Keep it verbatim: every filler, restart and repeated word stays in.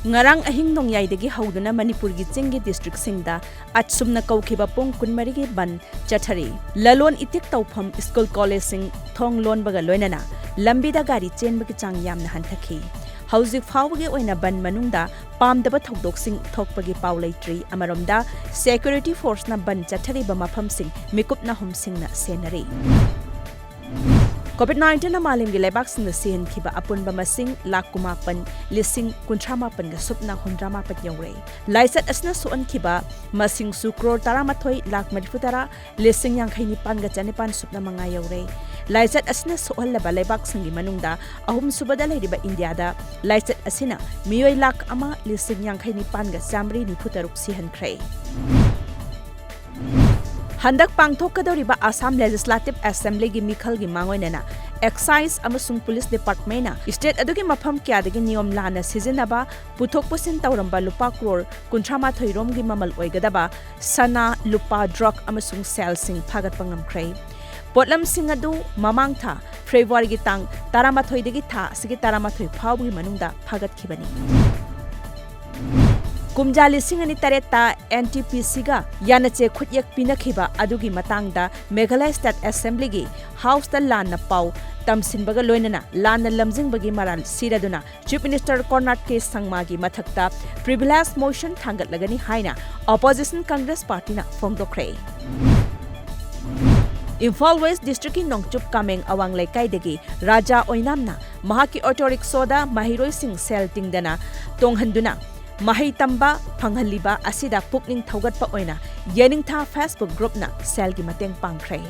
ꯉꯔꯥꯡ ꯑꯍꯤꯡ ꯅꯣꯡꯌꯥꯏꯗꯒꯤ ꯍꯧꯗꯨꯅ ꯃꯅꯤꯄꯨꯔꯒꯤ ꯆꯤꯡꯒꯤ ꯗꯤꯁꯇ꯭ꯔꯤꯛꯁꯤꯡꯗ ꯑꯁꯨꯝꯅ ꯀꯧꯈꯤꯕ ꯄꯨꯡ ꯀꯨꯟꯃꯔꯤꯒꯤ ꯕꯟꯗ ꯆꯠꯊꯔꯤ꯫ ꯂꯂꯣꯟ ꯏꯇꯤꯛ ꯇꯧꯐꯝ, ꯁ꯭ꯀꯨꯜ ꯀꯣꯂꯦꯖꯁꯤꯡ ꯊꯣꯡ ꯂꯣꯟꯕꯒ ꯂꯣꯏꯅꯅ ꯂꯝꯕꯤꯗ ꯒꯥꯔꯤ ꯆꯦꯟꯕꯒꯤ ꯆꯥꯡ ꯌꯥꯝꯅ ꯍꯟꯊꯈꯤ꯫ ꯍꯧꯖꯤꯛ ꯐꯥꯎꯕꯒꯤ ꯑꯣꯏꯅ ꯕꯟꯗ ꯃꯅꯨꯡꯗ ꯄꯥꯝꯗꯕ ꯊꯧꯗꯣꯛꯁꯤꯡ ꯊꯣꯛꯄꯒꯤ ꯄꯥꯎ ꯂꯩꯇ꯭ꯔꯤ꯫ ꯑꯃꯔꯣꯝꯗ, ꯁꯦꯀ꯭ꯌꯨꯔꯤꯇꯤ ꯐꯣꯔꯁꯅ ꯕꯟꯗ ꯆꯠꯊꯔꯤꯕ ꯃꯐꯝꯁꯤꯡ ꯃꯤꯀꯨꯞ ꯅꯥꯍꯨꯝꯁꯤꯡꯅ ꯁꯦꯟꯅꯔꯤ꯫ ꯀꯣꯚꯤꯗ ꯅꯥꯏꯟꯇꯤꯟꯅ ꯃꯥꯂꯦꯝꯒꯤ ꯂꯩꯕꯥꯛꯁꯤꯡꯗ ꯁꯤꯍꯟꯈꯤꯕ ꯑꯄꯨꯟꯕ ꯃꯁꯤꯡ ꯂꯥꯈ ꯀꯨꯟꯃꯥꯄꯟ, ꯂꯤꯁꯤꯡ ꯀꯨꯟꯊ꯭ꯔꯥ ꯃꯥꯄꯟꯒ ꯁꯨꯞꯅ ꯍꯨꯝꯗ꯭ꯔꯥ ꯃꯥꯄꯟ ꯌꯧꯔꯦ꯫ ꯂꯥꯏꯆꯠ ꯑꯁꯤꯅ ꯁꯣꯛꯍꯟꯈꯤꯕ ꯃꯁꯤꯡꯁꯨ ꯀ꯭ꯔꯣꯔ ꯇꯔꯥꯃꯥꯊꯣꯏ ꯂꯥꯈ ꯃꯔꯤꯐꯨ ꯇꯔꯥ, ꯂꯤꯁꯤꯡ ꯌꯥꯡꯈꯩ ꯅꯤꯄꯥꯟꯒ ꯆꯅꯤꯄꯥꯟ ꯁꯨꯞꯅ ꯃꯉꯥ ꯌꯧꯔꯦ꯫ ꯂꯥꯏꯆꯠ ꯑꯁꯤꯅ ꯁꯣꯛꯍꯜꯂꯕ ꯂꯩꯕꯥꯛꯁꯤꯡꯒꯤ ꯃꯅꯨꯡꯗ ꯑꯍꯨꯝꯁꯨꯕꯗ ꯂꯩꯔꯤꯕ ꯏꯟꯗꯤꯌꯥꯗ ꯂꯥꯏꯆꯠ ꯑꯁꯤꯅ ꯃꯤꯑꯣꯏ ꯂꯥꯈ ꯑꯃ ꯂꯤꯁꯤꯡ ꯌꯥꯡꯈꯩ ꯅꯤꯄꯥꯟꯒ ꯆꯥꯃꯔꯤ ꯅꯤꯐꯨ ꯇꯔꯨꯛ ꯁꯤꯍꯟꯈ꯭ꯔꯦ꯫ ꯍꯟꯗꯛ ꯄꯥꯡꯊꯣꯛꯀꯗꯧꯔꯤꯕ ꯑꯁꯥꯝ ꯂꯦꯖꯤꯁꯂꯦꯇꯤꯚ ꯑꯦꯁꯦꯝꯕ꯭ꯂꯤꯒꯤ ꯃꯤꯈꯜꯒꯤ ꯃꯥꯡꯑꯣꯏꯅꯅ ꯑꯦꯛꯁꯥꯏꯖ ꯑꯃꯁꯨꯡ ꯄꯨꯂꯤꯁ ꯗꯤꯄꯥꯔꯠꯃꯦꯟꯅ ꯁ꯭ꯇꯦꯠ ꯑꯗꯨꯒꯤ ꯃꯐꯝ ꯀꯌꯥꯗꯒꯤ ꯅꯤꯌꯣꯝ ꯂꯥꯟꯅ ꯁꯤꯖꯤꯟꯅꯕ, ꯄꯨꯊꯣꯛ ꯄꯨꯁꯤꯟ ꯇꯧꯔꯝꯕ ꯂꯨꯄꯥ ꯀ꯭ꯔꯣꯔ ꯀꯨꯟꯊ꯭ꯔꯥ ꯃꯥꯊꯣꯏ ꯔꯣꯝꯒꯤ ꯃꯃꯜ ꯑꯣꯏꯒꯗꯕ ꯁꯅꯥ, ꯂꯨꯄꯥ, ꯗ꯭ꯔꯒ ꯑꯃꯁꯨꯡ ꯁꯦꯜꯁꯤꯡ ꯐꯥꯒꯠꯄ ꯉꯝꯈ꯭ꯔꯦ꯫ ꯄꯣꯠꯂꯝꯁꯤꯡ ꯑꯗꯨ ꯃꯃꯥꯡ ꯊꯥ ꯐꯦꯕ꯭ꯔꯨꯋꯥꯔꯤꯒꯤ ꯇꯥꯡ ꯇꯔꯥꯃꯥꯊꯣꯏꯗꯒꯤ ꯊꯥ ꯑꯁꯤꯒꯤ ꯇꯔꯥꯃꯥꯊꯣꯏ ꯐꯥꯎꯕꯒꯤ ꯃꯅꯨꯡꯗ ꯐꯥꯒꯠꯈꯤꯕꯅꯤ꯫ ꯀꯨꯝꯖꯥ ꯂꯤꯁꯤꯡ ꯑꯅꯤ ꯇꯔꯦꯠꯇ ꯑꯦꯟ ꯇꯤ ꯄꯤ ꯁꯤꯒ ꯌꯥꯅꯆꯦ ꯈꯨꯠꯌꯦꯛ ꯄꯤꯅꯈꯤꯕ ꯑꯗꯨꯒꯤ ꯃꯇꯥꯡꯗ ꯃꯦꯘꯥꯂꯌ ꯁ꯭ꯇꯦꯠ ꯑꯦꯁꯦꯝꯕ꯭ꯂꯤꯒꯤ ꯍꯥꯎꯁꯇ ꯂꯥꯟꯅ ꯄꯥꯎ ꯇꯝꯁꯤꯟꯕꯒ ꯂꯣꯏꯅꯅ ꯂꯥꯟꯅ ꯂꯝꯖꯤꯡꯕꯒꯤ ꯃꯔꯥꯜ ꯁꯤꯔꯗꯨꯅ ꯆꯤꯐ ꯃꯤꯅꯤꯁꯇꯔ ꯀꯣꯅꯔꯥꯗ ꯀꯦ ꯁꯪꯃꯥꯒꯤ ꯃꯊꯛꯇ ꯄ꯭ꯔꯤꯚꯤꯂꯦꯖ ꯃꯣꯁꯟ ꯊꯥꯡꯒꯠꯂꯒꯅꯤ ꯍꯥꯏꯅ ꯑꯣꯄꯣꯖꯤꯁꯟ ꯀꯪꯒ꯭ꯔꯦꯁ ꯄꯥꯔꯇꯤꯅ ꯐꯣꯡꯗꯣꯛꯈ꯭ꯔꯦ꯫ ꯏꯝꯐꯥꯜ ꯋꯦꯁ ꯗꯤꯁꯇ꯭ꯔꯤꯛꯀꯤ ꯅꯣꯡꯆꯨꯞ ꯀꯥꯃꯦꯡ ꯑꯋꯥꯡ ꯂꯩꯀꯥꯏꯗꯒꯤ ꯔꯥꯖꯥ ꯑꯣꯏꯅꯥꯝꯅ ꯃꯍꯥꯛꯀꯤ ꯑꯣꯇꯣ ꯔꯤꯛꯁꯣꯗ ꯃꯍꯩꯔꯣꯏꯁꯤꯡ ꯁꯦꯜ ꯇꯤꯡꯗꯅ ꯇꯣꯡꯍꯟꯗꯨꯅ ꯃꯍꯩ ꯇꯝꯕ ꯐꯪꯍꯜꯂꯤꯕ ꯑꯁꯤꯗ ꯄꯨꯛꯅꯤꯡ ꯊꯧꯒꯠꯄ ꯑꯣꯏꯅ ꯌꯦꯅꯤꯡꯊꯥ ꯐꯦꯁꯕꯨꯛ ꯒ꯭ꯔꯨꯞꯅ ꯁꯦꯜꯒꯤ ꯃꯇꯦꯡ ꯄꯥꯡꯈ꯭ꯔꯦ꯫